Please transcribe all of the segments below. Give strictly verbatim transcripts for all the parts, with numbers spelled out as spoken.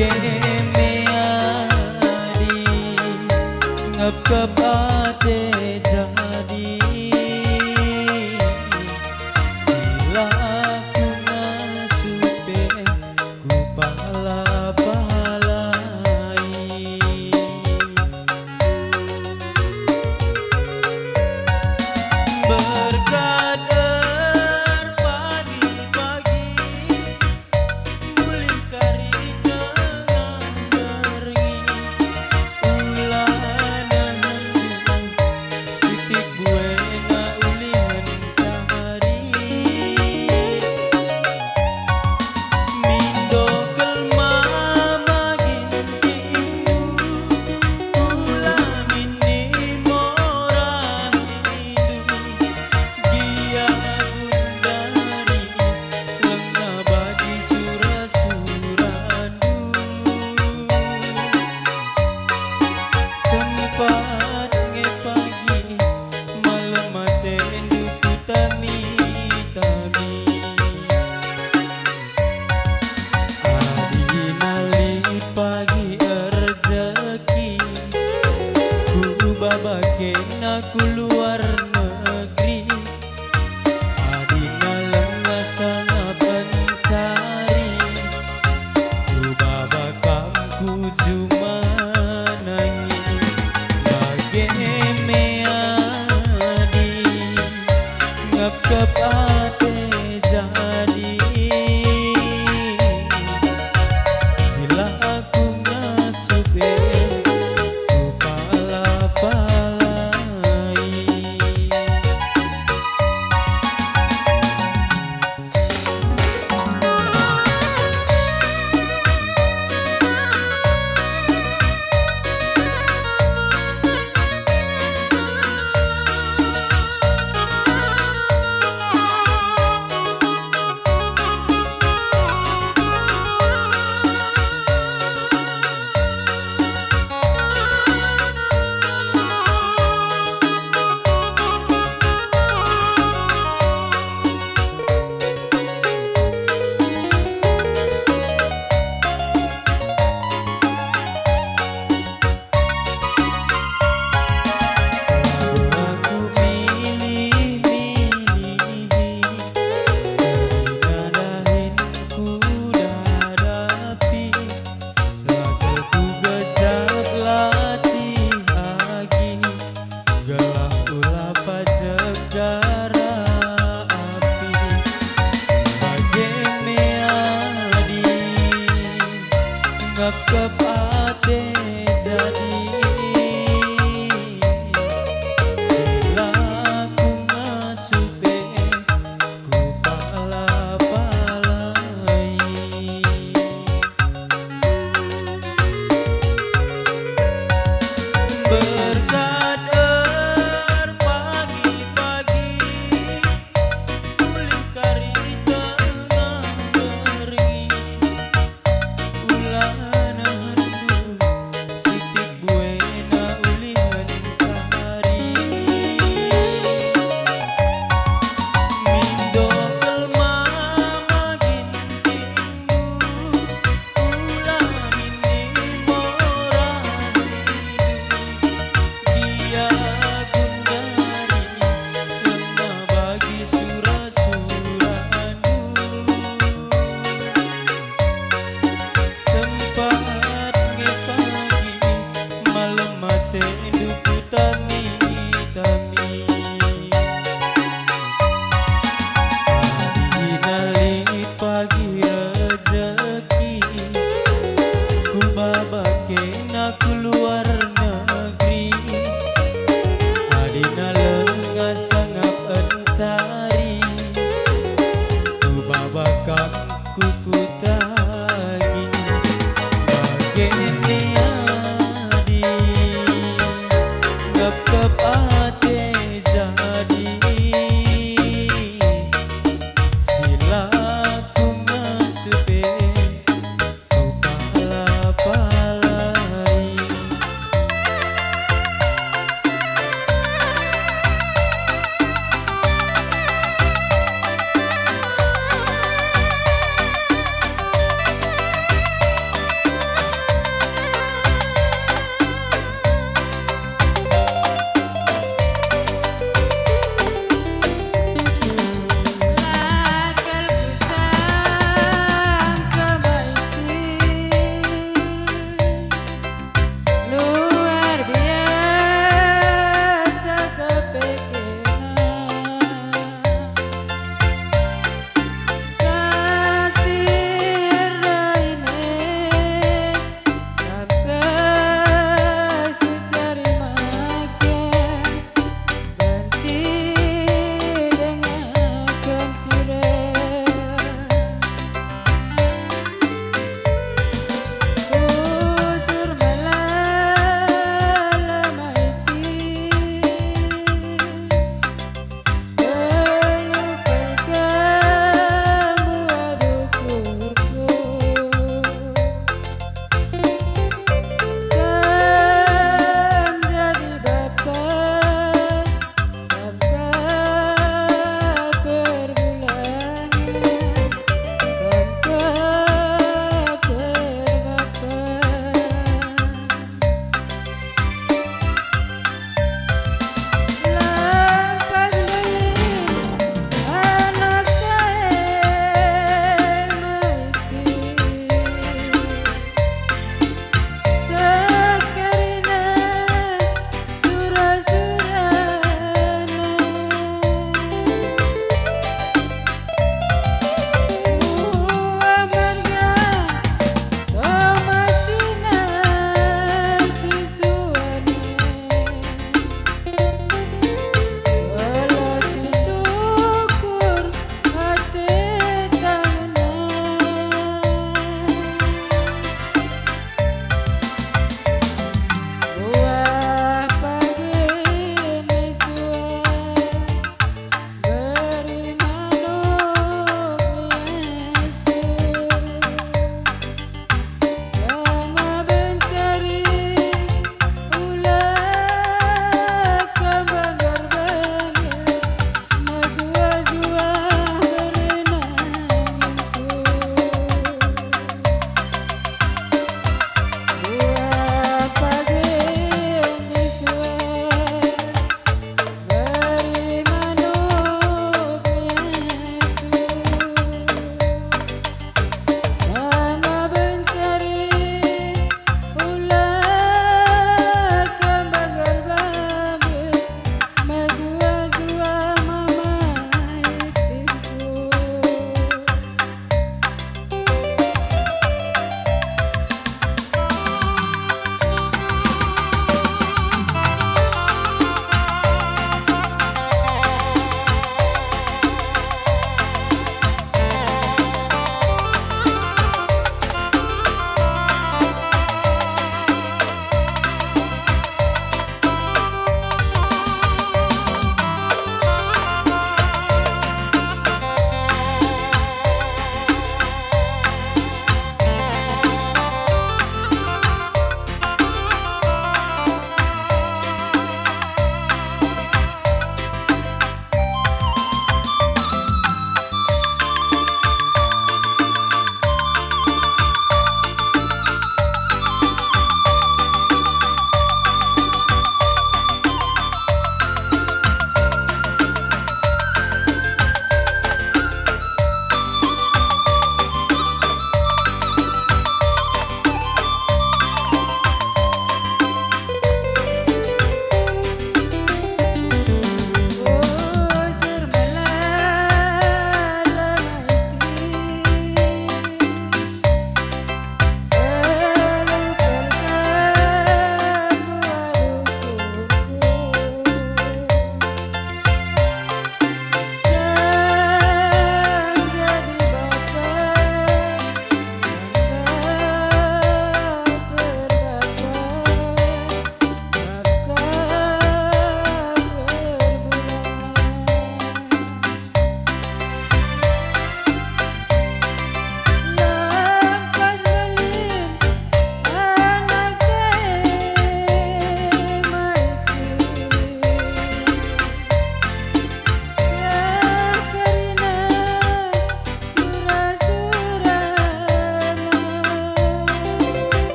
Meadi, ngepkep ate jadi, si la ku ngasup pe kupala-palai. Berkat erpagi-pagi, mulih kari tengah berngi, ula nehen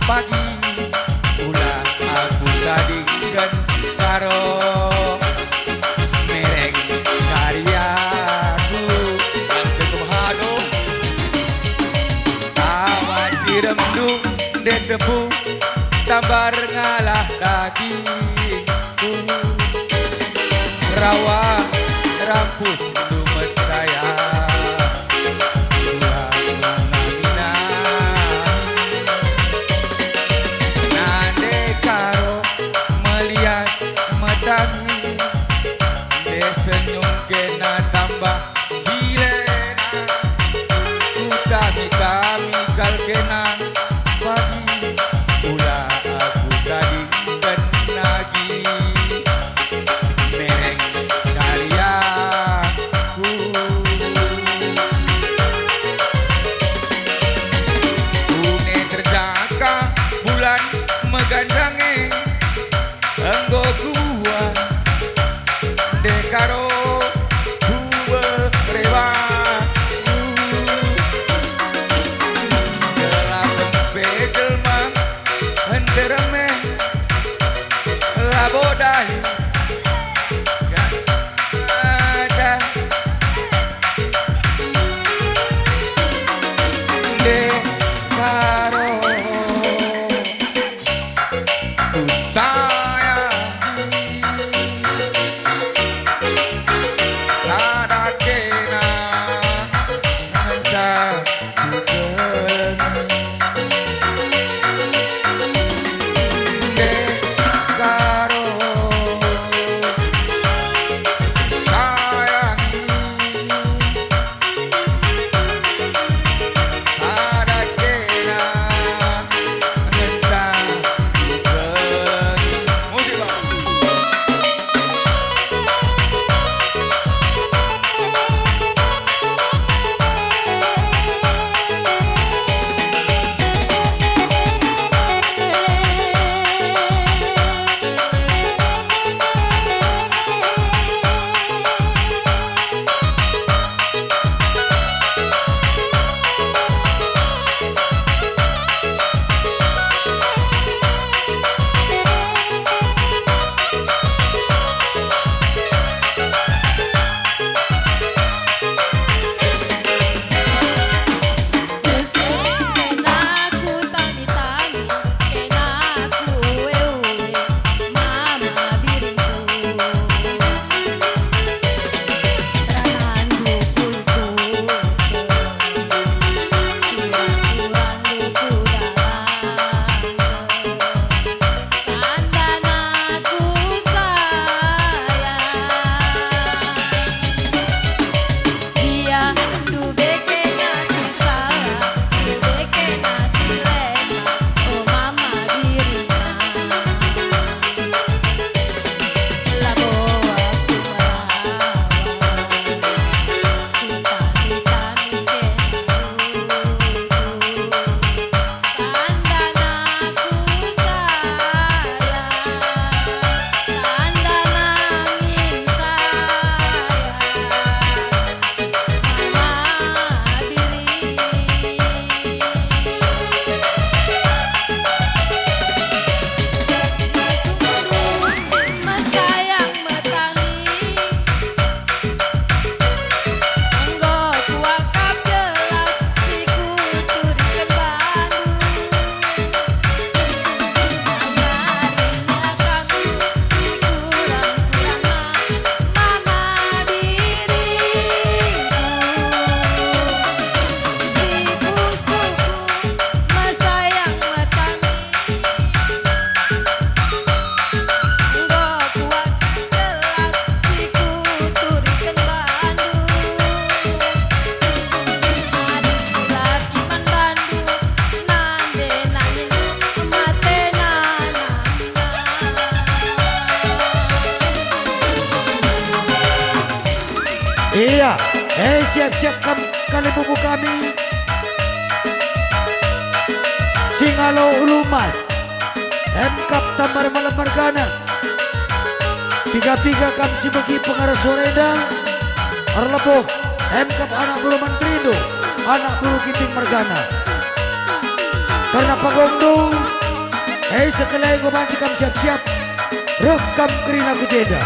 pagi, ula aku tadingken karo mereng kari aku. Cukup haduh. Awan si remdung de tepu, tambar ngalah dagingku. Rawa rampus ndu mesaya, suang nangi-nangi. Nande karo melias metangi, de senyum kena tambah jilena. Kutami-tami kal kena pagi, ula aku tadingken nagi mereng kari aku. Une terjaka bulan meganjang e, enggo kuah de karo kuberewa. Kelapen pe jelma nderem e labo dahi. Ada de karo kusayangi, sada kena ngenca kukelengi. De karo sayangi. Iya, eh, siap-siap kam kalimbubu kami. Singalo Ulumas, Emkap Tambar Malem mergana. Piga-piga kam si megi pengarah sora enda, erlebuh Emkap anak beru Menterindu, anak beru Ginting mergana. Karna pagongndu, Sekalai enggo banci kam siap-siap, reh kam kerina ku jenda.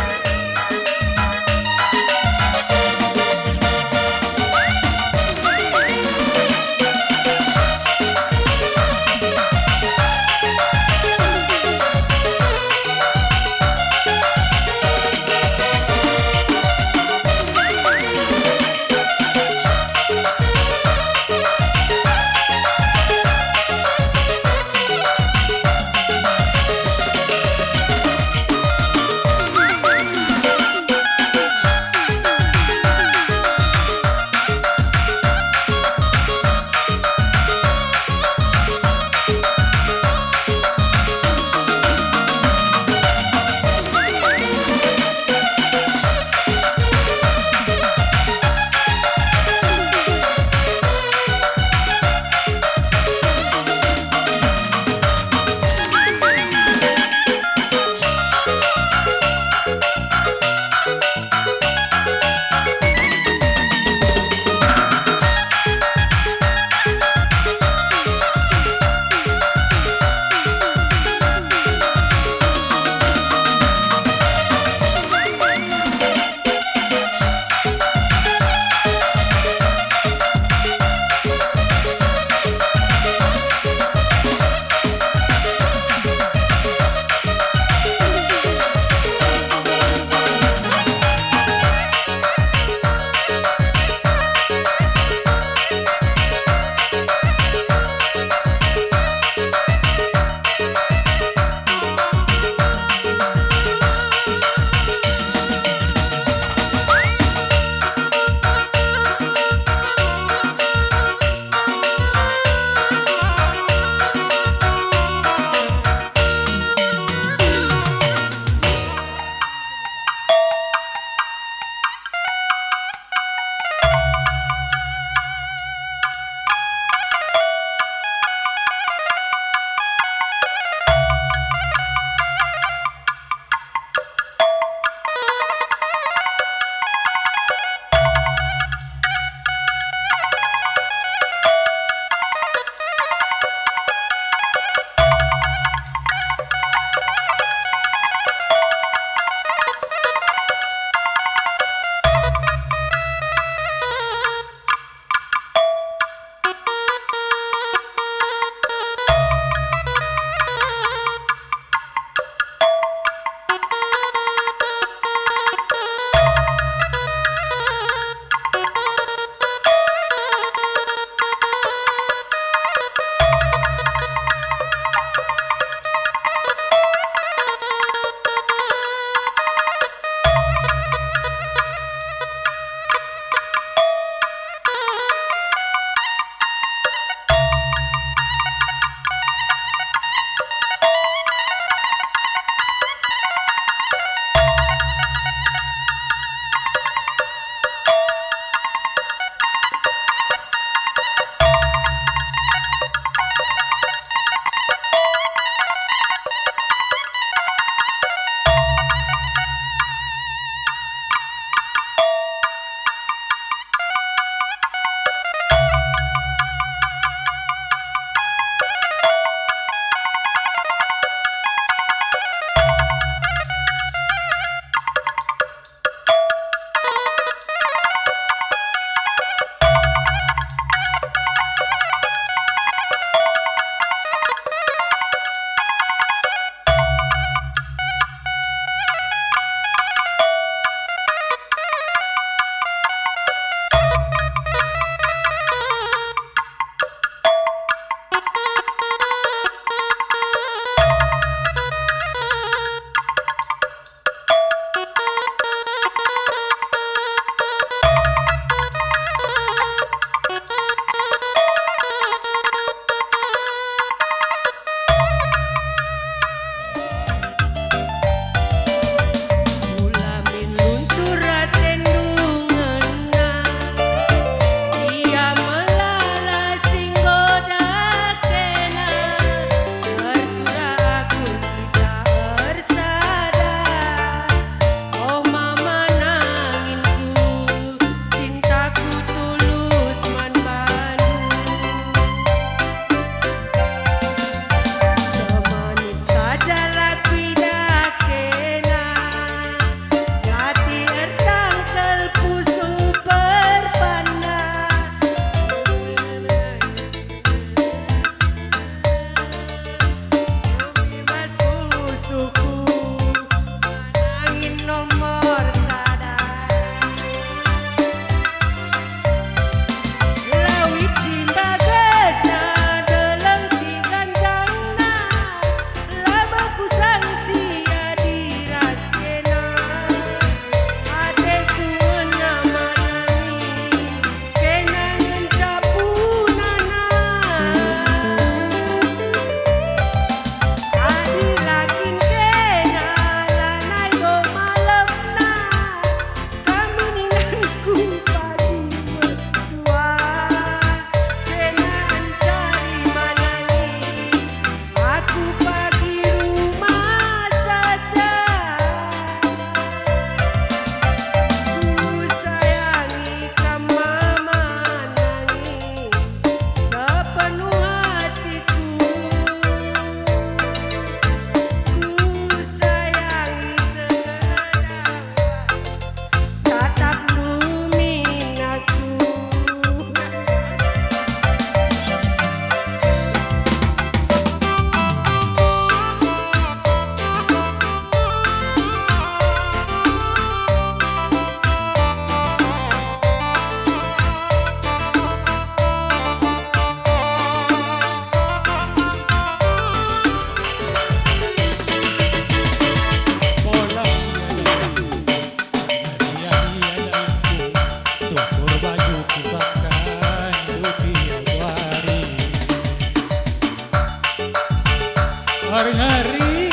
Erngeri,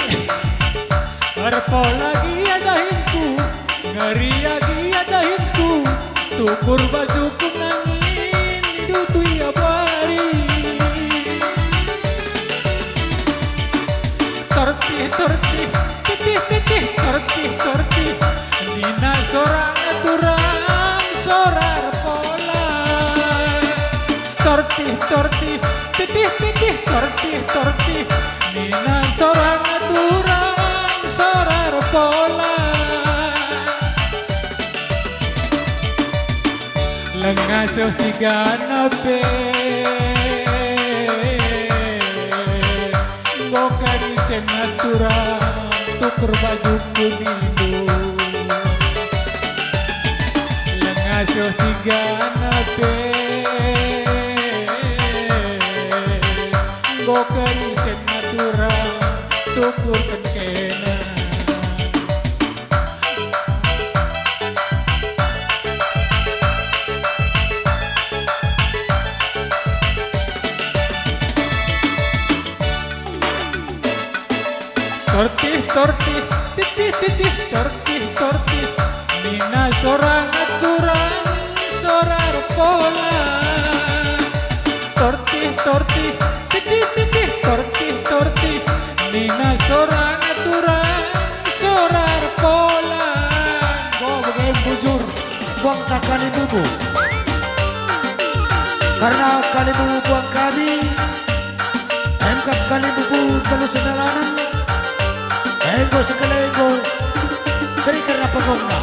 erpola gia dahinku, ngeri gia dahinku, tukur bajuku nangin, idutu ia bari. Tertih, tertih, titih, titih, tertih, tertih, nina sora turang, sora erpola. Tertih, tertih, titih, titih, tertih, tertih, nina sora turang, sora erpola. Lengasuh tigana pe, enggo kari sena turang, tukur bajuku nindu. Lengasuh tigana pe, enggo kari sena turang, tukur kena. Tertih, tertih, titih, titih, tertih, tertih, nina sora ngaturang, sora erpola. Tertih, tertih, titih, titih, tertih, tertih, nina sora ngaturang, sora erpola. Enggo bage bujur. Buangta kalimbubu. Karna kalimbubu buang kami, emkap kalimbubu telu sendalanang, enggo sekelenggo, keri kerna pegongna.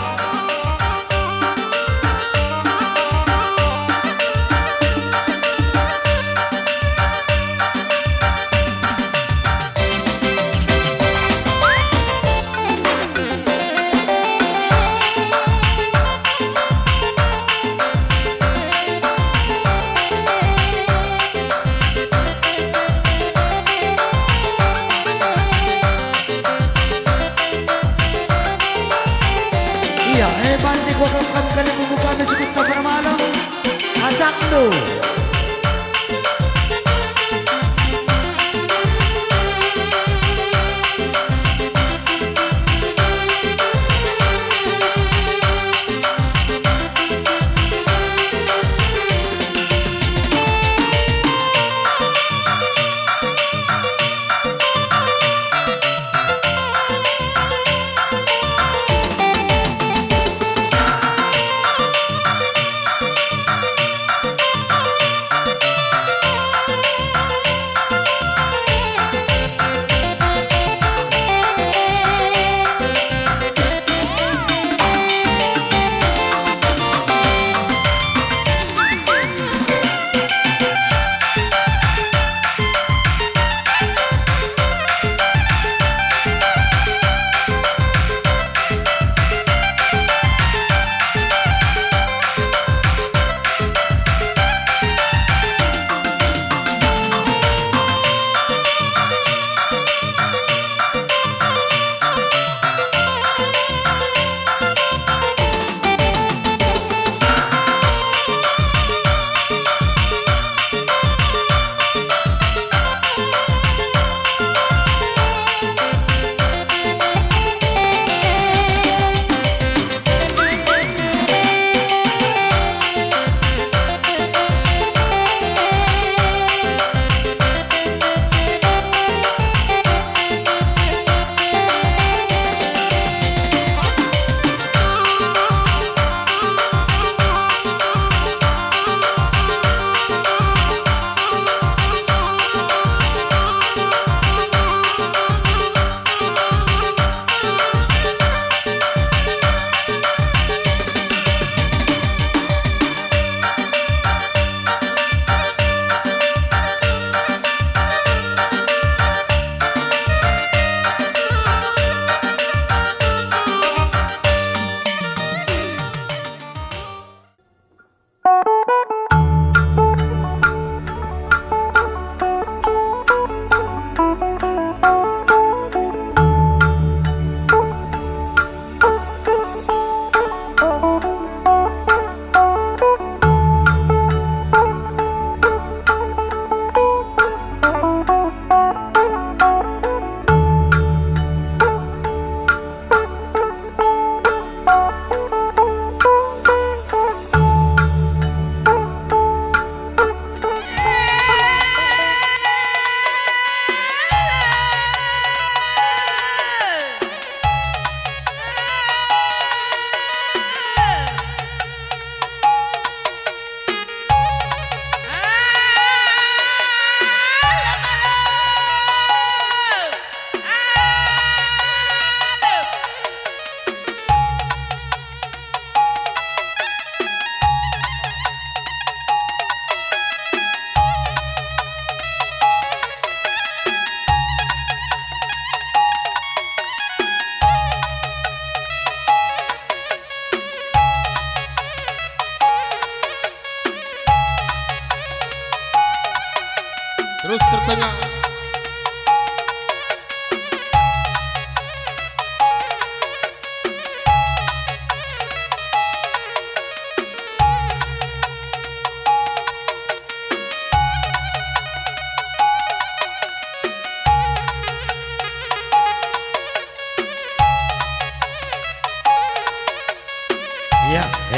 Iya, eh, banci kuakapken kalimbubu kami sukut permalem. Ajakndu.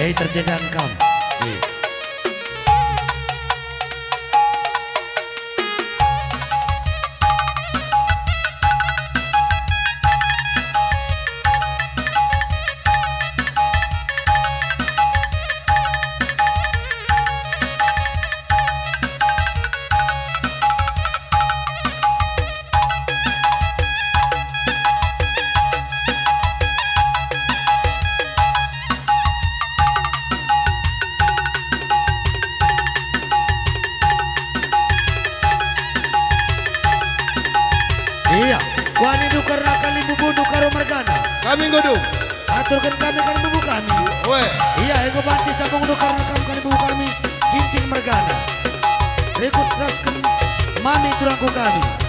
Eh, terjadang kam. Eh. Ia, kuanindu kerna kalimbubundu Karo mergana. Kami nggo dung. Aturken kami kalimbubun kami. Weh. Ia, enggo banci sambungndu kerna kam kalimbubun kami, Ginting mergana. Rikut ras ken mami turangku kami.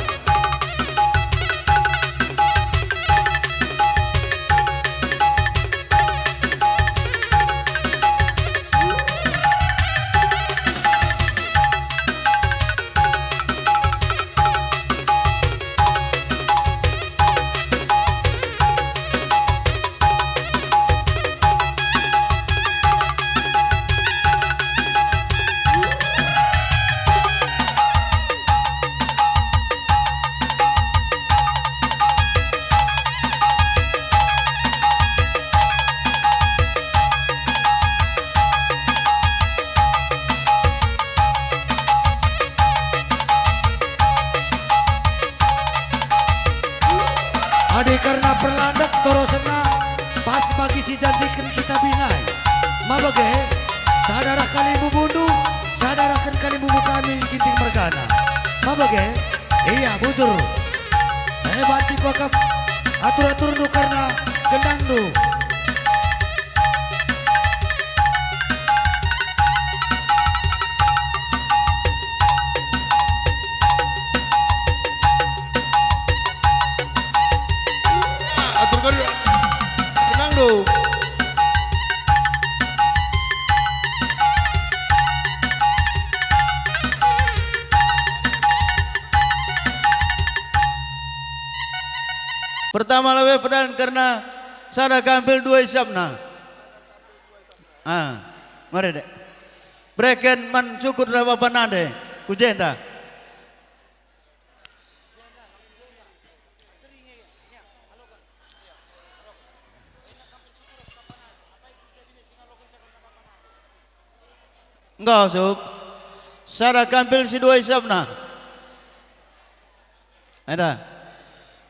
Adi kerna perlandek torosenna pas bagi si janjiken kita binai. Ma bage, sada arah kalimbubundu, sada arahken kalimbubun kami Ginting mergana. Ma bage, ia bujur. Eh, banci kuakap atur-aturndu kerna gendangndu. Atur kadu. Tenang dong. Pertama lebe pedan kerna sada kampil dua isapna. Ah, mari, Dek. Bereken man sukut ras bapa nande ku jenda. Enggo, Sup. Sada kampil si dua isapna. Enda.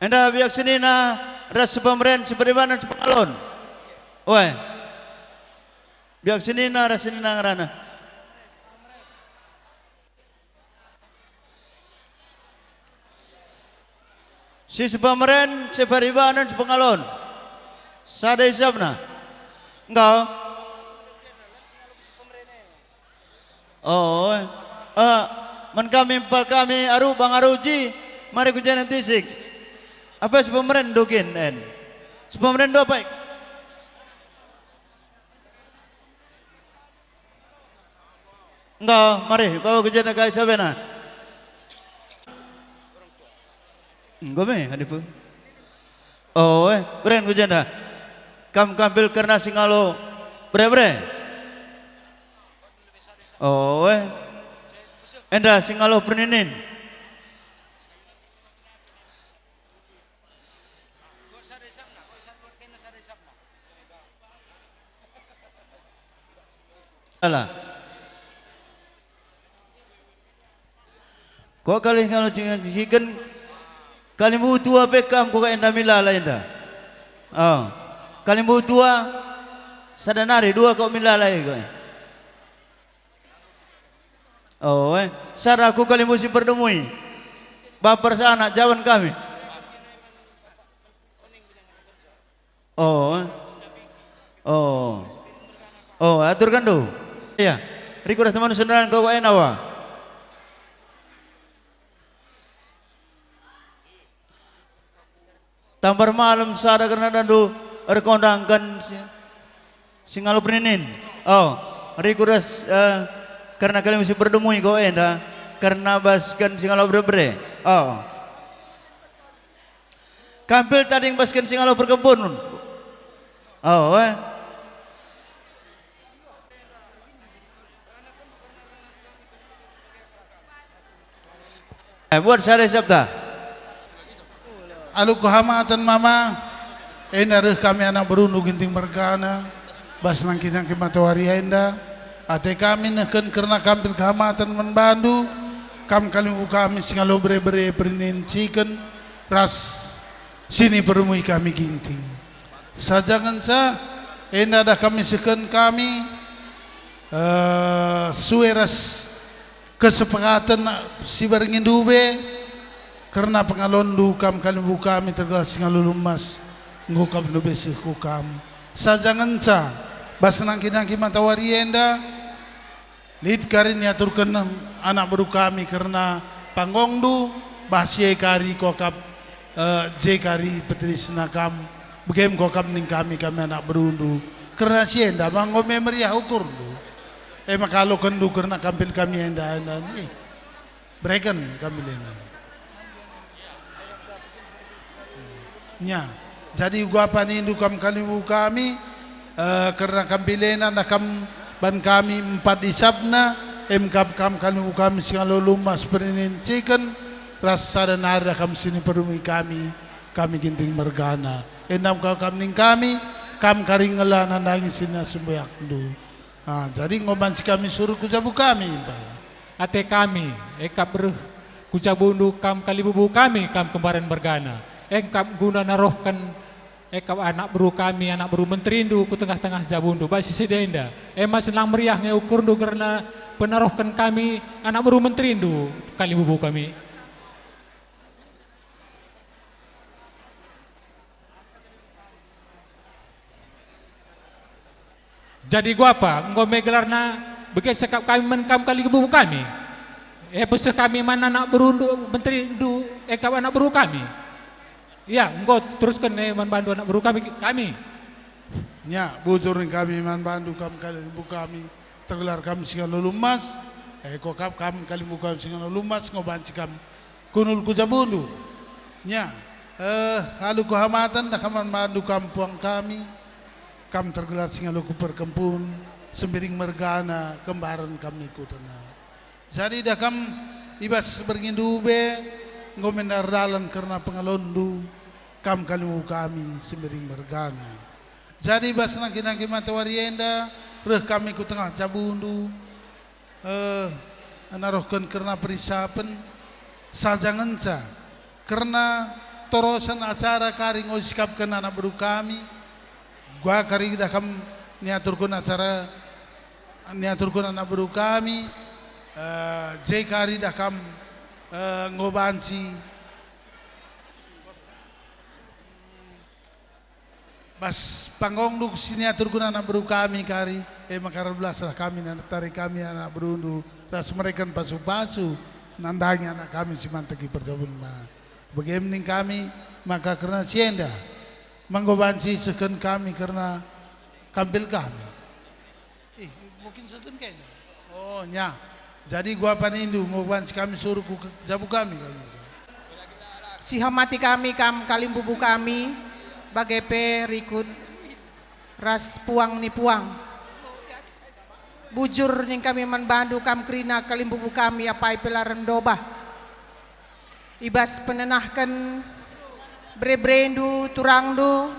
Enda biak senina ras si pemeren, si peribanen, si pengalon. Oe. Biak senina ras senina ngerana. Si sepemeren, si peribanen, si pengalon. Sada isapna. Enggo. Oh, eh, man kami empal kami aru bang aru ji, mari ku jenda tisik. Apa si pemeren dukin en? Si pemeren do apa? Enggo, mari, bawa ku jenda kai sabena. Enggo me, adipu. Oh, eh, beren ku jenda. Kam kampil kerna si ngalo bere-bere. Oh, eh. Enda si ngalo perninin. Alah. Ko kalih ngalo cingasiken kalimbubu tua pe kam ko enda milala enda. Oh. Kalimbubu tua sada nari dua ko milala e ko. Oh, eh. Sada ku kalimbubu si perdemui. Baper sa anak jaban kami. Oh, eh. Oh. Oh, aturkan tu. Ya. Rikut ras teman senderan kau enawa. Tambar malem sada kerna dandu erkondangken si, si ngalo perninin. Oh, rikut ras, eh, kerna kalimbubu si perdemui ko enda, kerna basken si ngalo bere-bere. Oh. Kampil tading basken si ngalo perkempun. Oh, eh. Eh, buat sada isapta. Alu kehamaten mama, enda reh kami anak berundu Ginting mergana, bas nangki-nangki matawari enda. Ate kami nehken kerna kampil kehamaten man bandu, kam kalimbubu kami si ngalo bere-bere perninciken ras sini permui kami Ginting. Saja ngenca enda dah kami sehken kami, eh, sue ras kesepakatan si berngindu be kerna pengalonndu kam kalimbubu kami tergelar si ngalo lumas, enggo kap ndube seh ku kam. Saja ngenca bas nangki-nangki matawari enda, lit kari niaturken anak beru kami kerna panggongndu, bah si e kari kuakap, eh, je kari peterisna kam, begem kuakap ning kami, kami anak berundu. Kerna si enda ma enggo me meriah ukurndu. E maka alokenndu kerna kampil kami enda, enda, eh, bereken kampil enda. Nya, jadi uga panindu kam kalimbubu kami, eh, kerna kampil enda kam ban kami empat isapna, em kap kam kalimbubu kami si ngalo lumas perninciken, ras sada nari dah kam sini permui kami, kami Ginting mergana. Enda me kap kam ning kami, kam kari ngela nandangi sina sembuyakndu. Ah, jadi enggo banci kami suruh ku jabu kami, Bang. Ate kami, e kap reh ku jabundu kam kalimbubu kami, kam kembaran mergana. E kap guna narohken, e kap anak beru kami, anak beru menterindu ku tengah-tengah jabundu, bas si enda. E mas lang meriah nge ukurndu kerna penarohken kami, anak beru menterindu, kalimbubu kami. Jadi guapa, enggo me gelarna bage cakap kami man kam kalimbubu kami. E peseh kami man anak berundu, menterindu, e kap anak beru kami. Ya, enggo terusken e man bandu anak beru kami, kami. Nya, bujur ning kami man bandu kam kalimbubu kami, tergelar kam si ngalo lumas, e kuakap kam kalimbubu kami si ngalo lumas, enggo banci kam kundul ku jabundu. Nya, eh, alu kehamaten dah kam man bandu kam puang kami, kam tergelar si ngalo ku perkempun, Sembiring mergana, kembaren kam nikutenna. Jadi dah kam i bas berngindu be, enggo me erdalan kerna pengalonndu, kam kalimbubu kami, Sembiring mergana. Jadi i bas nangki-nangki matawari enda, reh kami ku tengah jabundu, eh, narohken kerna perisapen, saja ngenca kerna torosen acara kari enggo isikapken anak beru kami, gua kari dah kam niaturken acara, niaturken anak beru kami, eh, je kari dah kam, eh, enggo banci bas panggongndu si niaturken anak beru kami kari, e maka erbelaslah kami, natari kami anak berundu, ras mereken pasu-pasu nandangi anak kami si manteki perjabunna. Bage me ning kami, maka kerna si enda, ma enggo banci sehken kami kerna kampil kami. Eh, mungkin sehken kena. Oh, nya. Jadi gua panindu, enggo banci kami suruh ku ke-, jabu kami, kami. Sihamati kami kam kalimbubu kami, bage pe rikut ras puang ni puang. Bujur ning kami man bandu kam kerina kalimbubu kami apai pe la reh ndobah. I bas penenahken bere-berendu, turangndu,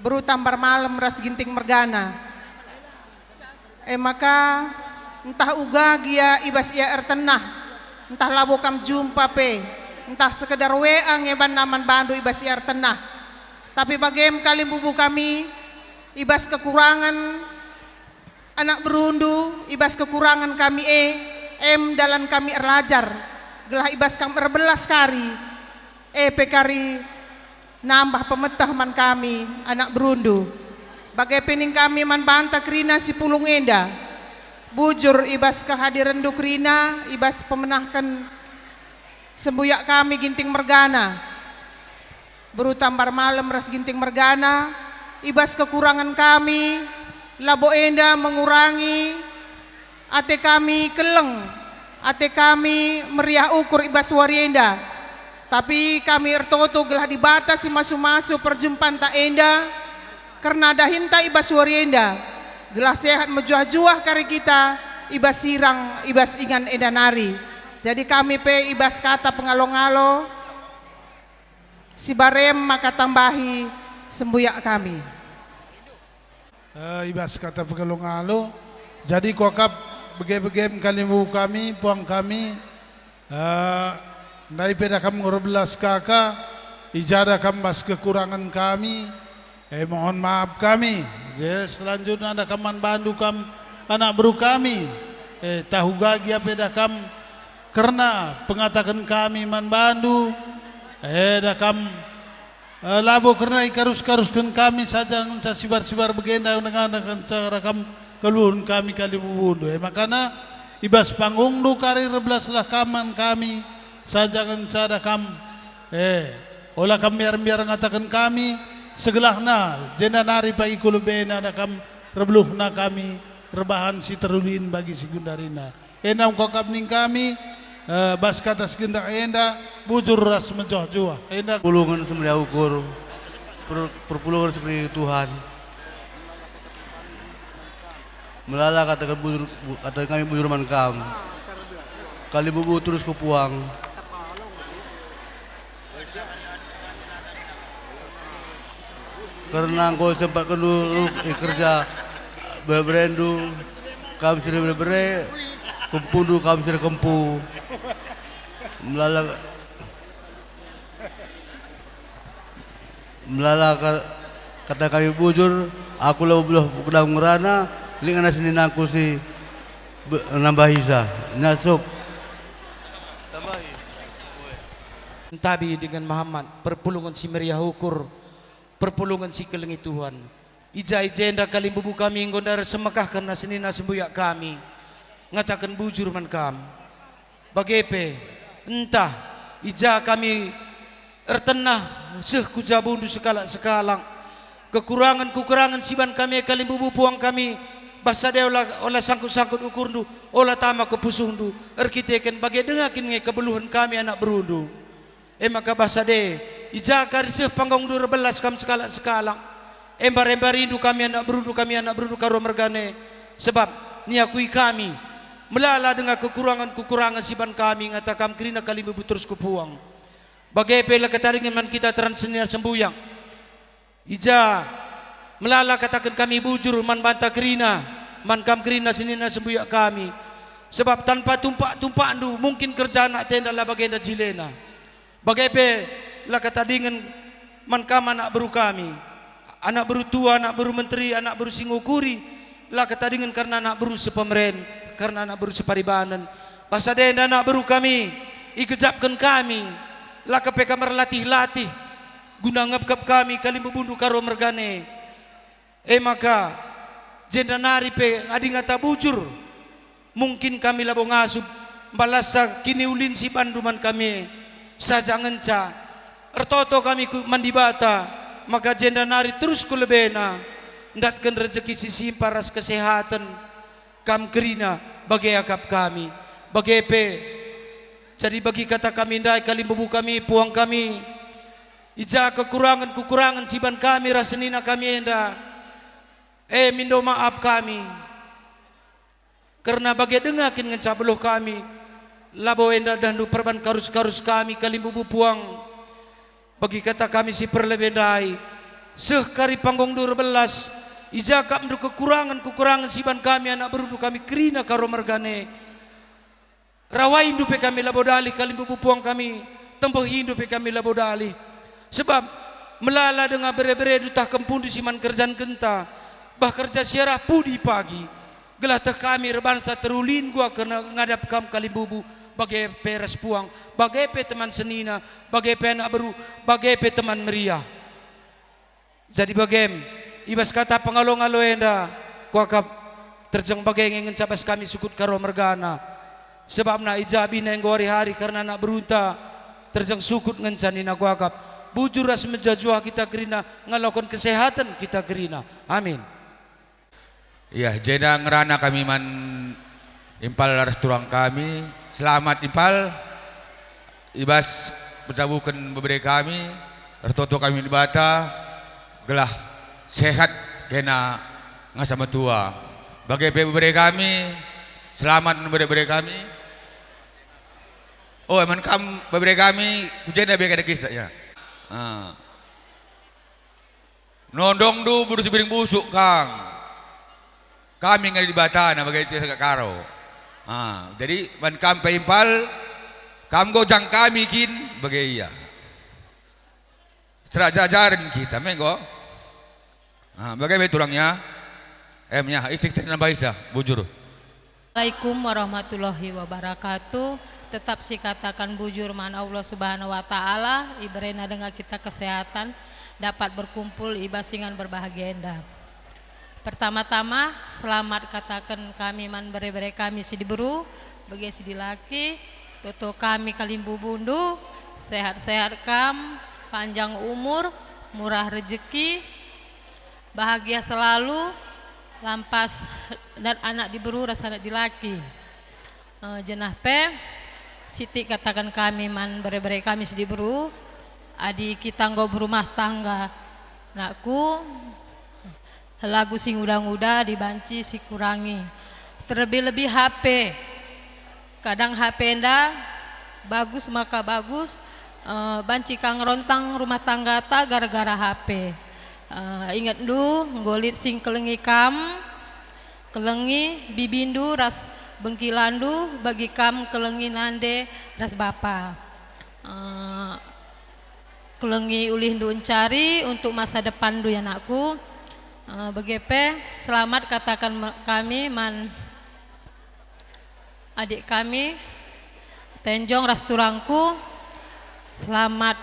Beru Tambar Malem ras Ginting mergana. E maka, ntah uga gia i bas ia ertenah, ntah labo kam jumpa pe, ntah sekedar W A nge banna man bandu i bas ia ertenah. Tapi bagem kalimbubu kami, i bas kekurangen anak berundu, i bas kekurangen kami e, em dalan kami erlajar, gelah i bas kam erbelas kari, e pe kari nambah pemeteh man kami, anak berundu. Bage pe ning kami man banta kerina si pulung enda. Bujur i bas kehadirenndu kerina, i bas pemenahken sembuyak kami Ginting mergana. Beru Tambar Malem ras Ginting mergana, i bas kekurangen kami, labo enda mengurangi ate kami keleng, ate kami meriah ukur i bas wari enda. Tapi kami ertoto gelah Dibata si masu-masu perjumpanta enda, kerna dahinta i bas wari enda, gelah sehat mejuah-juah kari kita i bas sirang, i bas ingan enda nari. Jadi kami pe i bas kata pengalo-ngalo, si barem maka tambahi sembuyak kami. Eh, i bas kata pengalo-ngalo, jadi kuakap bage-bagem kalimbubu kami, puang kami, eh, ndai pe da kam erbelas kaka, i ja da kam bas kekurangen kami, eh, mohon maaf kami. Je, selanjutna da kam man bandu kam anak beru kami, eh, tahu gagia pe da kam kerna pengataken kami man bandu, eh, da kam Eh, labo kerna ikarus-karusken kami saja ngenca sibar-sibar bagenda ngenca kam keluhen kami kalimbubundu. E makana, i bas panggungndu kari erbelaslah kam man kami saja ngenca da kam. Eh, ola kam miar-miar ngataken kami, segelahna, jenda nari pagi ku lebena da kam erbeluhna kami erbahan si terulin bagi si gendarina. Enda enggo kap ning kami, eh, bas kata si gendah enda, bujur ras mejuah-juah. Enda Pulungen si meriah ukur, per-, perpulungen si keri Tuhan. Melala kataken bujur, bu-, kataken kami bujur man kam. Kalimbubu terus kupuang. Kerna enggo sempatken ruk i kerja bere-berendu, kam si bere-bere, kempundu kam si kempu. Melala, melala ka-, kata kami bujur, aku labo beluh bedam ngerana, lit ngana seninangku si be-, nambahisa, nyasup. Tambahi. Entabi dengan Muhammad, perpulungen si meriah ukur, perpulungen si kelengi Tuhan. I ja i jenda kalimbubu kami enggo ndai ersemekahken senina sembuyak kami, ngataken bujur man kam. Bage pe, ntah i ja kami ertenah seh ku jabundu sekalak-sekalak, kekurangen-kekurangen si ban kami kalimbubu puang kami, bas sada ola, ola sangkut-sangkut ukurndu, ola tama kepusuhndu, erkiteken bage denga kin nge kebeluhen kami anak berundu. E maka bas sada, i ja kari seh panggungndu erbelas kam sekalak-sekalak, embar-embarindu kami anak berundu, kami anak berundu Karo mergana, sebab niakui kami, melala denga kekurangen-kekurangen si ban kami, ngata kam kerina kalimbubu terus kupuang. Bage pe la ketadingen man kita teran senina sembuyak. I ja melala kataken kami bujur man banta kerina, man kam kerina senina sembuyak kami. Sebab tanpa tumpak-tumpakndu mungkin kerja anak enda la bagenda jilena. Bage pe la ketadingen man kam anak beru kami, anak beru tua, anak beru menteri, anak beru si ngukuri, la ketadingen kerna anak beru sepemeren, kerna anak beru separibanen. Bas sada enda anak beru kami, igejapken kami, la kepe kam erlatih-latih, guna ngepkep kami kalimbubundu Karo mergana. E maka, jenda nari pe adi ngata bujur, mungkin kami labo ngasup mbalasa kiniulin si banndu man kami e, saja ngenca ertoto kami ku man Dibata, maka jenda nari terus ku lebena, ndatken rejeki si simpan ras kesehaten, kam kerina bage akap kami. Bage pe, jadi bagi kata kami ndai kalimbubu kami, puang kami, i ja kekurangen-kekurangen si ban kami ras senina kami enda, e mindo maap kami. Kerna bage denga kin ngenca beluh kami, labo enda dahndu perban karus-karus kami kalimbubu puang. Bagi kata kami si perlebe ndai, seh kari panggungndu erbelas, i ja akapndu kekurangen-kekurangen si ban kami anak berundu kami kerina Karo mergana. Rawaindu pe kami labo dalih, kalimbubu puang kami, tembehindu pe kami labo dalih. Sebab melala denga bere-berendu tah kempundu si man kerjankenta, bah kerja si arah pudi pagi, gelah teh kami erbansa terulin gua kerna ngadap kam kalimbubu, bage pe ras puang, bage pe teman senina, bage pe anak beru, bage pe teman meriah. Jadi bagem, i bas kata pengalo-ngalo enda, kuakap terjeng bage nge ngenca bas kami sukut Karo mergana. Sebabna i ja bina enggo hari-hari kerna anak berunta, terjeng sukut ngenca nina kuakap. Bujur ras mejuah-juah kita kerina, ngaloken kesehaten kita kerina. Amin. Iya, jenda ngerana kami man impal ras turang kami. Selamat impal. I bas pejabuken bebere kami, ertoto kami Dibata, gelah sehat kena ngasa metua. Bage pe bebere kami, selamat man bere-bere kami. Oh, man kam bebere kami, ku jenda beka dekisna, ya. Ah. Nondongndu beru Sibiring Busuk, Kang. Kami ngadi Dibatana bage ate karo. Ah, jadi man kam pe impal, kam gojang kami kin bage ia. Serak jajaren kita, me enggo. Ah, bage me turangnya. Em, ya, isi kita nambahisa, bujur. Assalamualaikum warahmatullahi wabarakatuh. Tetap sikataken bujur man Allah Subhanahu wa Ta'ala, iberena denga kita kesehatan, dapat berkumpul i bas ingan berbahagia enda. Pertama-tama, selamat kataken kami man bere-bere kami si diberu, bage si dilaki, toto kami kalimbubundu, sehat-sehat kam, panjang umur, murah rejeki, bahagia selalu, lampas dat anak diberu ras anak dilaki. Eh, jenah pe, sitik kataken kami man bere-bere kami si diberu, adi kita enggo berumah tangga, nakku, lagu si nguda-nguda adi banci sikurangi. Terlebih-lebih H P. Kadang H P enda bagus maka bagus, eh, banci ka ngerontang rumah tanggata gara-gara H P. Eh, ingetndu, enggo lit si ngkelengi kam, kelengi bibindu ras bengkilandu bagi kam kelengi nande ras bapa. Eh, kelengi ulihndu encari untuk masa depanndu, ya nakku. Eh, bage pe, selamat kataken me-, kami man adik kami, Tenjong ras turangku, selamat,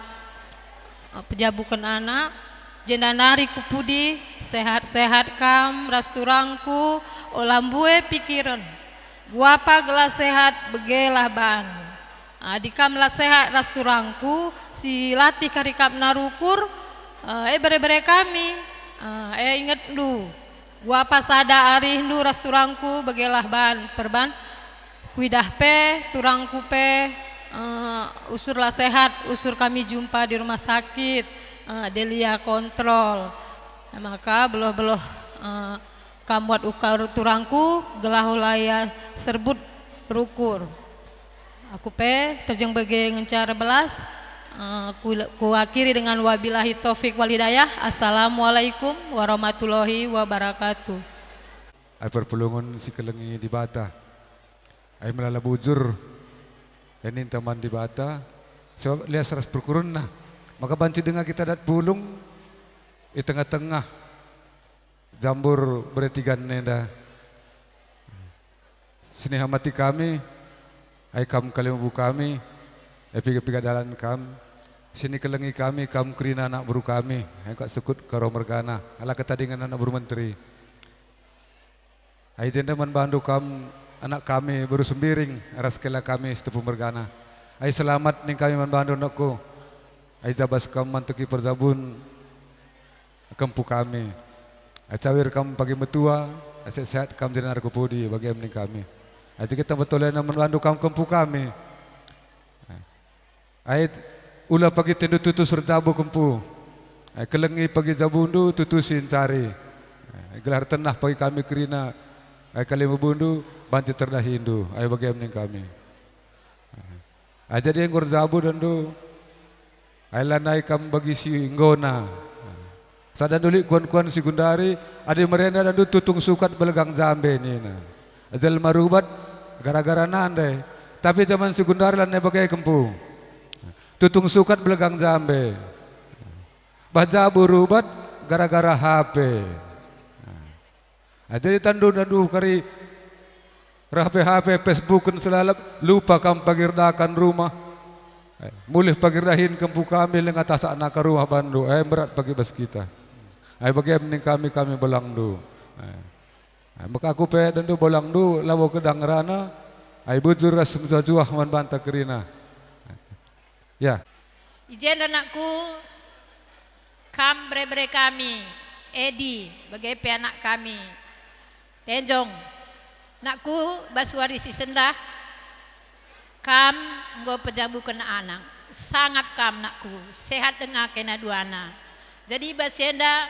eh, pejabuken anak. Jenda nari ku pudi, sehat-sehat kam ras turangku, ola mbue pikiren. Guapa gelah sehat, begelah ban. Adi kam la sehat ras turangku, si latih kari kap narukur, eh, e bere-bere kami, eh, e ingetndu. Guapa sada arihndu ras turangku, begelah ban, perban. Kuidah pe, turangku pe, eh, usur la sehat, usur kami jumpa di rumah sakit, eh, Delia kontrol. Maka beluh-beluh, eh, kam buat ukur turangku, gelah ola ia serbut rukur. Aku pe terjeng bage ngenca erbelas, eh, ku, kuakhiri dengan wabillahi taufik wal hidayah. Assalamualaikum warahmatullahi wabarakatuh. Ai perpulungen si kelengi Dibata. Ai melala bujur, e ninta man Dibata, sebab lias ras perkurunna. Maka banci denga kita dat pulung i tengah-tengah jambur beretigan enda. Sinihamati kami, ai kam kalimbubu kami, e piga-piga dalan kam, sinikelengi kami, kam kerina anak beru kami, ai kak sukut karo mergana, ala ketadingen anak beru menteri. Ai jenda man bandu kam anak kami beru Sembiring, ras kela kami Sitepu mergana. Ai selamat ning kami man bandu anakku. Ai jabas kam manteki perjabun kempu kami. Ai cawir kam pagi metua, ai sehat-sehat kam jenari ku pudi bagi em ning kami. Ai jigit tambah tolena man bandu kam kempu kami. Ai ula pagi tendu tutus erjabu kempu. Ai kelengi pagi jabundu tutusi encari. Ai gelah ertenah pagi kami kerina. Ai kalimbubu banci terdahindu. Ai bage em ning kami. Ai jadi enggo erjabu dendu. Ai lanai kam bagi si enggona. Sada ndulik kuan-kuan si gundari, adi merenda dandu tutung sukat belegang jambe nina. Jelma rubat gara-gara nande. Tapi jaman si gundari lanai bage kempu. Tutung sukat belegang jambe. Bah jabu rubat gara-gara H P. Ah, jadi tandu dandu kari H P-H P, Facebooken selalap, lupa kam pagi erdakan rumah. Eh, mulih pagi erdahin kempu kami lenga tasak naka rumah bandu, eh, berat pagi bas kita. Ai bage em ning kami, kami bolangndu. Eh, eh, maka aku pe dendu bolangndu, labo kedang ngerana, ai bujur ras mejuah-juah man banta kerina. Ya. I jenda anakku, kam bere-bere kami, Edi, bage pe anak kami. Tenjong, nakku, bas wari si sendah, kam enggo pejabuken anak. Sangap kam, nakku, sehat denga kena duana. Jadi bas enda,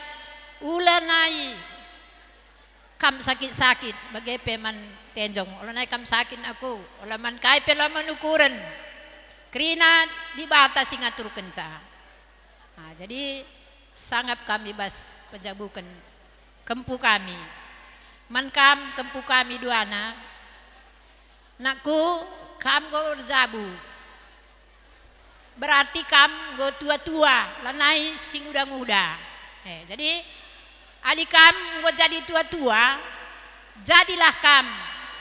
ula nai kam sakit-sakit, bage pe man Tenjong, ola nai kam sakit, nakku, ola man kai pe la man ukuren. Kerina Dibata si ngaturkenca. Nah, jadi sangap kami bas pejabuken kempu kami. Man kam kempu kami duana, nakku, kam enggo erjabu. Berarti kam enggo tua-tua, lanai si nguda-nguda. Eh, jadi, adi kam enggo jadi tua-tua, jadilah kam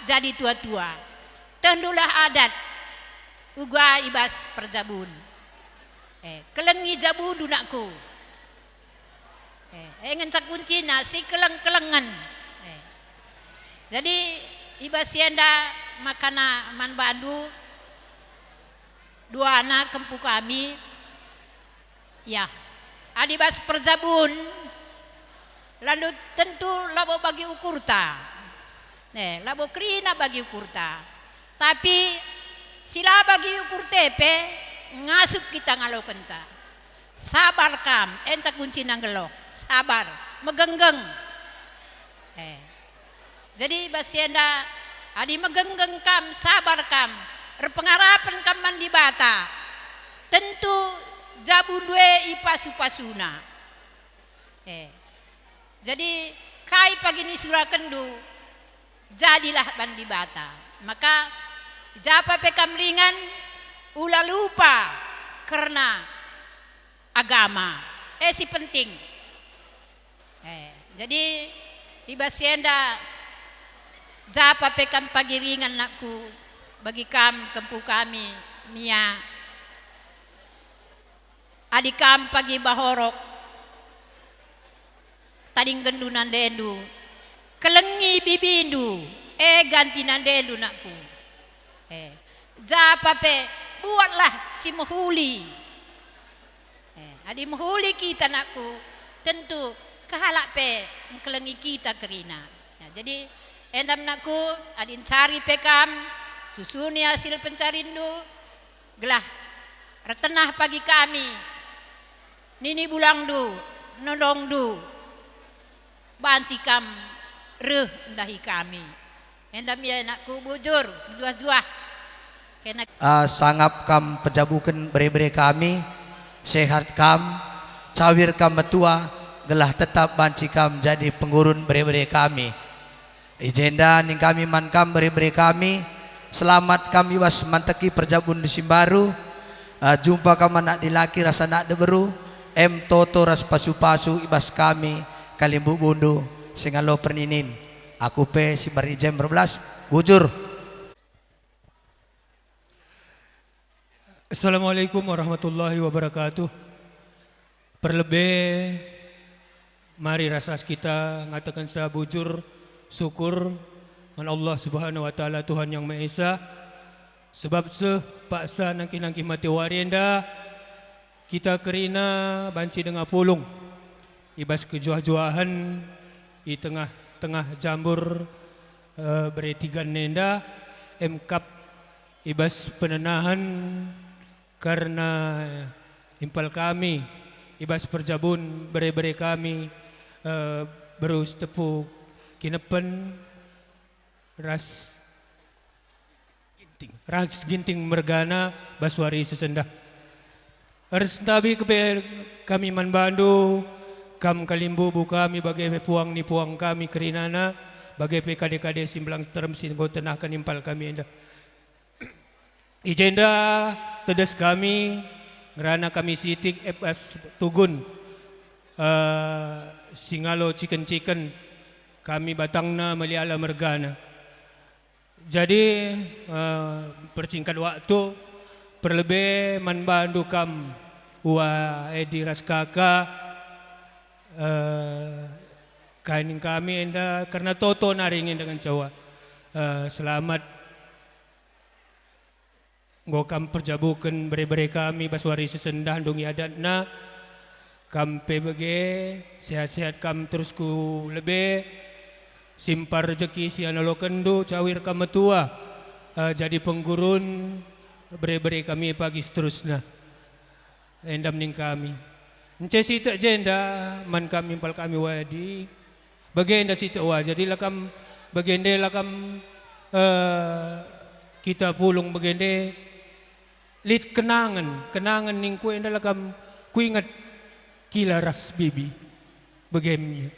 jadi tua-tua. Tehndulah adat uga i bas perjabun. Eh, kelengi jabundu, nakku. Eh, e ngenca kuncina, si keleng-kelengen. Eh. Jadi, i bas si enda makana man bandu, duana kempu kami, ya, adi bas perjabun, landu tentu labo bagi ukurta. Eh, labo kerina bagi ukurta. Tapi si la bagi ukurta pe ngasup kita ngalokenca. Sabar kam, e ngenca kuncina nggeluh. Sabar, megenggeng. Eh. Jadi bas si enda, adi megenggeng kam, sabar kam, erpengarapen kam man Dibata, tentu jabundu e ipasu-pasuna. Eh. Jadi, kai pagi nisurakenndu, jadilah man Dibata. Maka, i ja pe kam ringan, ula lupa kerna agama. E si penting. Eh, jadi, i bas si enda, ja pe kam pagi ringan, nakku, bagi kam kempu kami, Mia. Adi kam pagi bahorok, tadinggenndu nandendu, kelengi bibindu, e ganti nandendu, nakku. Eh, ja pe buatlah si mehuli. Eh, adi mehuli kita, nakku, tentu kalak pe engkelengi kita kerina. Ya, jadi, enda me, nakku, adi ncari pe kam, susuni asil pencarinndu, gelah ertenah pagi kami, nini bulangndu, nondongndu, banci kam reh ndahi kami. Enda me, nakku, bujur, mejuah-juah. Kena Ah, sangap kam pejabuken bere-bere kami, sehat kam, cawir kam metua, gelah tetap banci kam jadi penggurun bere-bere kami. I jenda nina kami man kam bere-bere kami, selamat kam i bas manteki perjabun si mbaru, ah, jumpa kam anak dilaki ras anak diberu, em toto ras pasu-pasu i bas kami kalimbubundu si ngalo perninin. Aku pe si mari jem erbelas, bujur. Assalamualaikum warahmatullahi wabarakatuh. Perlebe, mari ras-ras kita ngatakenca bujur syukur man Allah Subhanahu wa Ta'ala, Tuhan Yang Maha Esa, sebab seh paksa nangkih-nangkih mate wari enda, kita kerina banci denga pulung i bas kejuah-juahen i tengah-tengah jambur, eh, bere tigan enda, em kap i bas penenahen kerna impal kami i bas perjabun bere-bere kami, eh, beru Sitepu Kinepen ras Ginting, ras Ginting mergana bas wari si sendah. Erstabi kepe kami man bandu, kam kalimbubu kami, bage pe puang ni puang kami kerinana, bage pe kade-kade si mbelang terem si enggo tenahken impal kami enda. I jenda tedis kami, ngerana kami sitik i bas tugun, eh, si ngalo ciken-ciken, kami batangna meliala mergana. Jadi, eh, percingkat waktu, perlebe man bandu kam, Ua Edi ras Kaka, eh, kai nina kami enda kerna toto nari nge dengan Jawa. Eh, selamat. Enggo kam perjabuken bere-bere kami bas wari si sendah ndungi adatna. Kam pe bage, sehat-sehat kam terus ku lebe, simpar rejeki si ianalokenndu, cawir kam metua, eh, jadi penggurun bere-bere kami pagi seterusna. Enda nina kami. Ence sitik jenda man kami impal kami Ua Edi. Bagenda sitik Ua. Jadi la kam bagende la kam, eh, kita pulung bagende. Lit kenangen, kenangen ningku enda la kam kuinget kila ras bibi. Begem ia.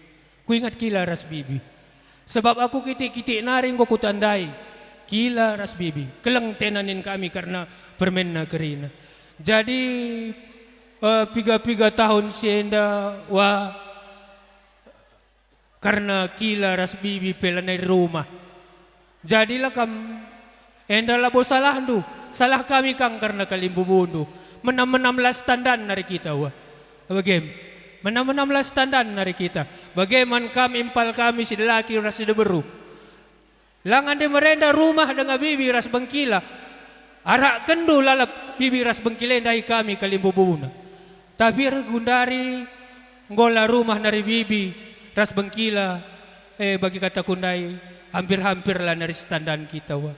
Kuinget kila ras bibi. Sebab aku kitik-kitik nari enggo kutandai kila ras bibi. Keleng tena nin kami kerna permenna kerina. Jadi, eh, piga-piga tahun si enda, wah, kerna kila ras bibi pe lanai rumah. Jadilah kam enda labo salahndu, salah kami kang kerna kalimbubundu. Menam-menam las tandan nari kita, wah. Bagem. Menam-menam las tandan nari kita. Bage man kam impal kami si dilaki ras si diberu. Lang ande merenda rumah denga bibi ras bengkila. Arakkenndu lalap bibi ras bengkila ndahi kami kalimbubuna. Tapi ergundari enggo la rumah nari bibi ras bengkila, eh, bagi kataku ndai, hampir-hampir la nari setandan kita, wah.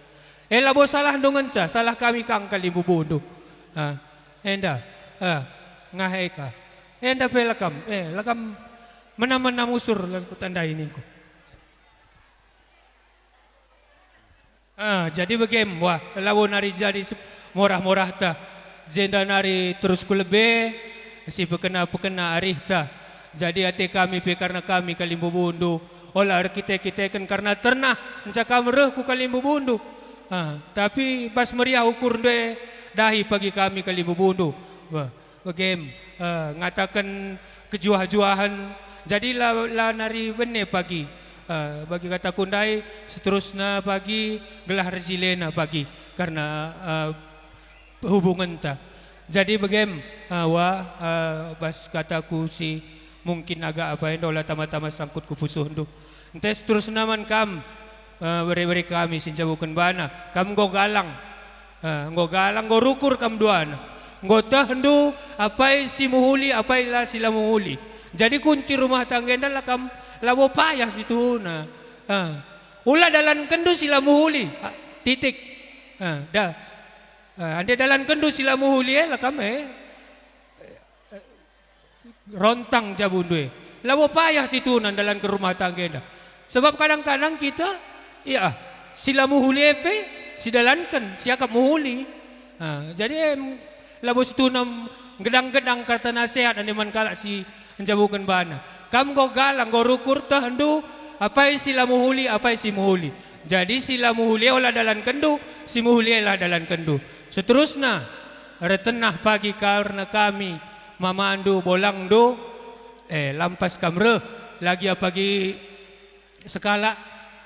Eh, labo salahndu ngenca, salah kami kang kalimbubundu. Ah, enda, ah, ngahe ka. Enda pe la kam, eh, la kam mena-mena musur la kutandai ningku. Ah, jadi begem, wah, labo nari jadi sep-, morah-morahta, jenda nari terus ku lebe, si pekena-pekena arihta. Jadi ate kami pe kerna kami kalimbubundu, ola erkite-kiteken kerna ternah nca kam reh ku kalimbubundu. Ah, tapi bas meriah ukurndu e dahi pagi kami kalimbubundu. Wah. Bagem, eh, ngataken kejuah-juahen, jadi la, la nari bene pagi, eh, bagi kataku ndai, seterusna pagi, gelah erjilena pagi, kerna, eh, hubungenta. Jadi bagem, eh, wah, eh, bas kataku si mungkin agak apa enda ola tama-tama sangkut ku pusuhndu. Ente seterusna man kam, eh, bere-bere kami si njabuken bana, kam enggo galang. Eh, enggo galang, enggo rukur kam duana. Enggo tehndu apai si mehuli, apai la si la mehuli. Jadi kunci rumah tangga enda la kam labo payah situhuna. Eh, ula dalankenndu si la mehuli. Ah, titik. Eh, da. Eh, ande dalankenndu si la mehuli, eh, la kam, eh. Rontang jabundu e. Labo payah situhuna ndalanken rumah tangga enda. Sebab kadang-kadang kita, ya, si la mehuli e pe, si dalanken, si akap mehuli. Ha, jadi, em, labo situhuna gedang-gedang kata nasihat ande man kalak si njabuken bana. Kam enggo galang, enggo rukur tehndu, apai si la mehuli, apai si mehuli. Jadi si la mehuli e ola dalankenndu, si mehuli e la dalankenndu. Seterusna, ertenah pagi kerna kami, mamandu, bolangndu, eh, lampas kam reh, lagi apagi sekalak,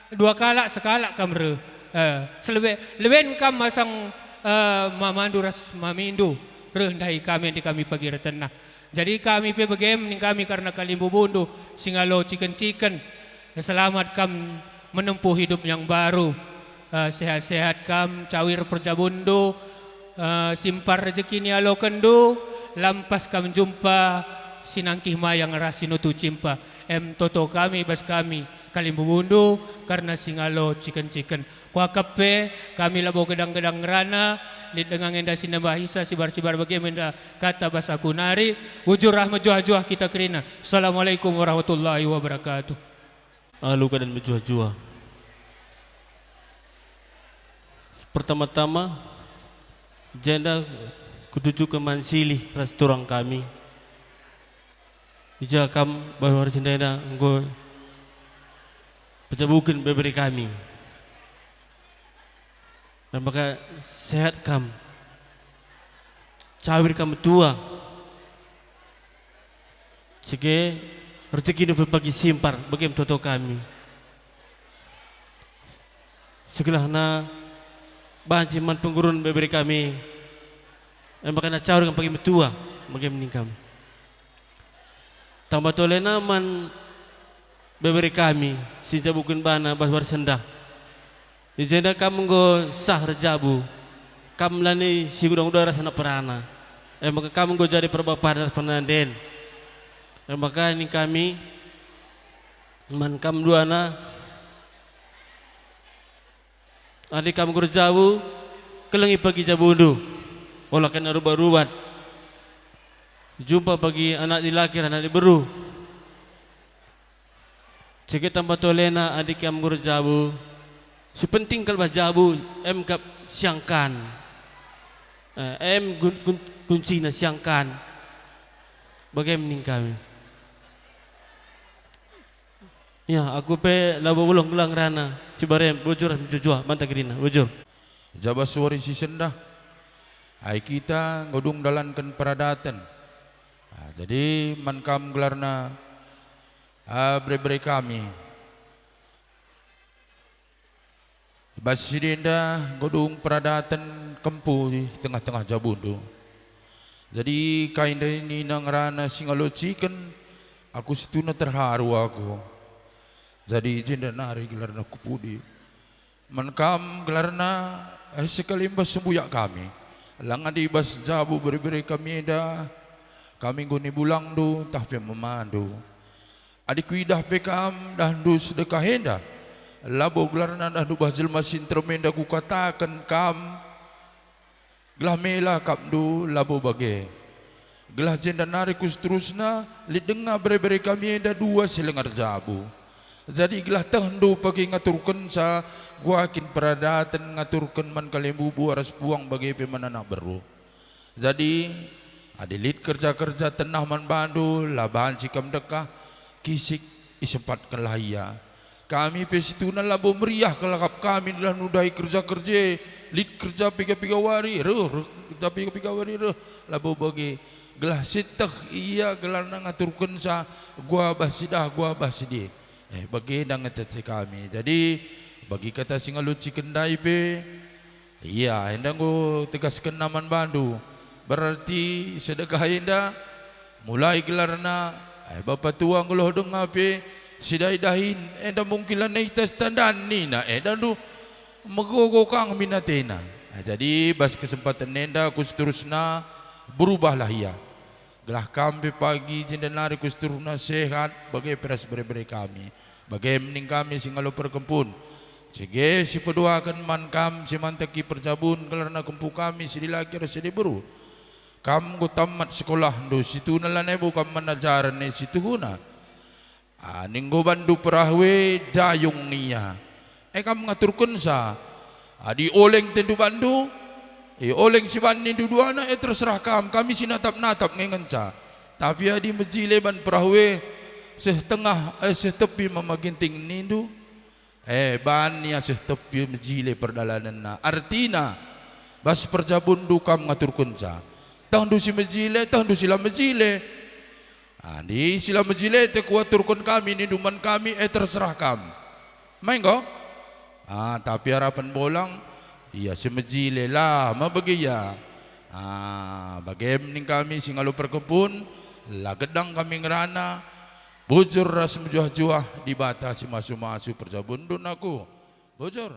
dua kalak, sekalak kam reh. Eh, selebe-, leben kam masang, eh, mamandu ras mamindu, reh ndahi kami, adi kami pagi ertenah. Jadi kami pe begem ning kami kerna kalimbubundu, si ngalo ciken-ciken. Selamat kam menempuh hidup yang baru. Eh, sehat-sehat kam, cawir perjabunndu, eh, simpar rejeki ni alokenndu, lampas kam jumpa si nangkih mayang ras si nutu cimpa. Em toto kami bas kami, kalimbubundu, kerna si ngalo ciken-ciken. Kuakap pe, kami labo gedang-gedang ngerana, lit denga enda si nembah isa sibar-sibar bage enda kata bas aku nari, bujur ah mejuah-juah kita kerina. Assalamualaikum warahmatullahi wabarakatuh. Alu keadaan mejuah-juah. Pertama-tama, jenda kutujuken man silih ras turang kami. Ija kam bas wari si enda enggo pejabuken bebere kami. Maka sehat kam, cawir kam metua. Cege, rejekindu pe pagi simpar, begem toto kami. Segelahna banci man penggurun bebere kami, e maka na cawir kam pagi metua, begem ning kam. Tambah tolena man bebere kami, si njabuken bana bas wari sendah. I jenda kam enggo sah erjabu. Kam lanai si nguda-nguda ras anak perana. E maka kam enggo jadi perbapan ras penanden. E maka ning kami man kam duana, adi kam enggo erjabu, kelengi pagi jabundu. Ola kena rubat-rubat. Jumpa pagi anak dilaki ras anak diberu. Cege tambah tolena adi kam enggo erjabu, si penting kal bah jabu, em kap siangkan. Eh, em gun-, gun-, kuncina siangkan. Bage me ning kami. Ya, aku pe labo ulang-ulang rana, si barem bujur mejuah-juah banta gerina, bujur. Jabas wari si sendah, ai kita nggo dung dalanken peradaten. Ah, jadi man kam gelarna, ah, bere-bere kami. Bas si enda enggo dung peradaten kempu i tengah-tengah jabundu. Jadi kai ndai nina ngerana si ngalociken, aku situhuna terharu aku. Jadi jenda nari gelarna ku pudi. Man kam gelarna, eh, sekali mbah sembuyak kami. Lang adi bas jabu bere-bere kami enda, kami enggo ni bulangndu, tah pe memandu. Adi kuidah pe kam dahndu sedekah enda, labo gelarna dahndu bah jelma si nterem enda kukataken kam, gelah mela akapndu, labo bage. Gelah jenda nari ku seterusna, lit denga bere-bere kami enda dua si langa erjabu. Jadi gelah tehndu pagi ngaturkenca, gua kin peradaten ngaturken man kalimbubu ras puang bage pe man anak beru. Jadi, adi lit kerja-kerja tenah man bandu, la banci kam ndekah, kisik, isempatkenlah ia. Kami pe situhuna labo meriah kal akap kami gelah nudahi kerja-kerja e, lit kerja piga-piga wari, reh, reh, kerja piga-piga wari, reh, labo bage. Gelah sieteh ia gelarna ngaturkenca, gua bah sidah, gua bah sidie. Eh, bage nda ngetete kami. Jadi, bagi kata si ngalociken ndai pe, Ia enda enggo tegaskenna man bandu. Berarti sedekah enda mulai gelarna, eh, bapa tua nggeluh denga pe sidai dahin enda mungkin lanai tas tandan nina enda ndu megogo kang min atena. Eh, jadi bas kesempaten enda ku seterusna berubahlah ia. Gelah kam pe pagi jenda nari ku seterusna sehat bage pe ras bere-bere kami. Bage me ning kami si ngalo perkempun. Sige si peduaken man kam si manteki perjabun gelarna kempu kami si dilaki ras si diberu. Kam enggo tamat sekolahndu, situhuna lanai bo kam man ajaren e situhuna. Adi enggo bandu perahu e, dayung ia. E kam ngaturkenca. Adi oleng tendu bandu, e oleng si ban nindu duana, e terserah kam, kami si natap-natap nge ngenca. Tapi adi mejile ban perahu e, seh tengah, e seh tepi mama ginting nindu, e ban ia seh tepi mejile perdalanenna. Artina, bas perjabunndu kam ngaturkenca. Tehndu si mejile, tehndu si la mejile. Adi si la mejile te kuaturken kami nindu man kami, e terserah kam. Mai enggo? Ah, tapi arapen bolang, ia si mejile la mabegi ia. Ah, bage me ning kami si ngalo perkempun, la gedang kami ngerana, bujur ras mejuah-juah Dibata si masu-masu perjabunndu nangku. Bujur.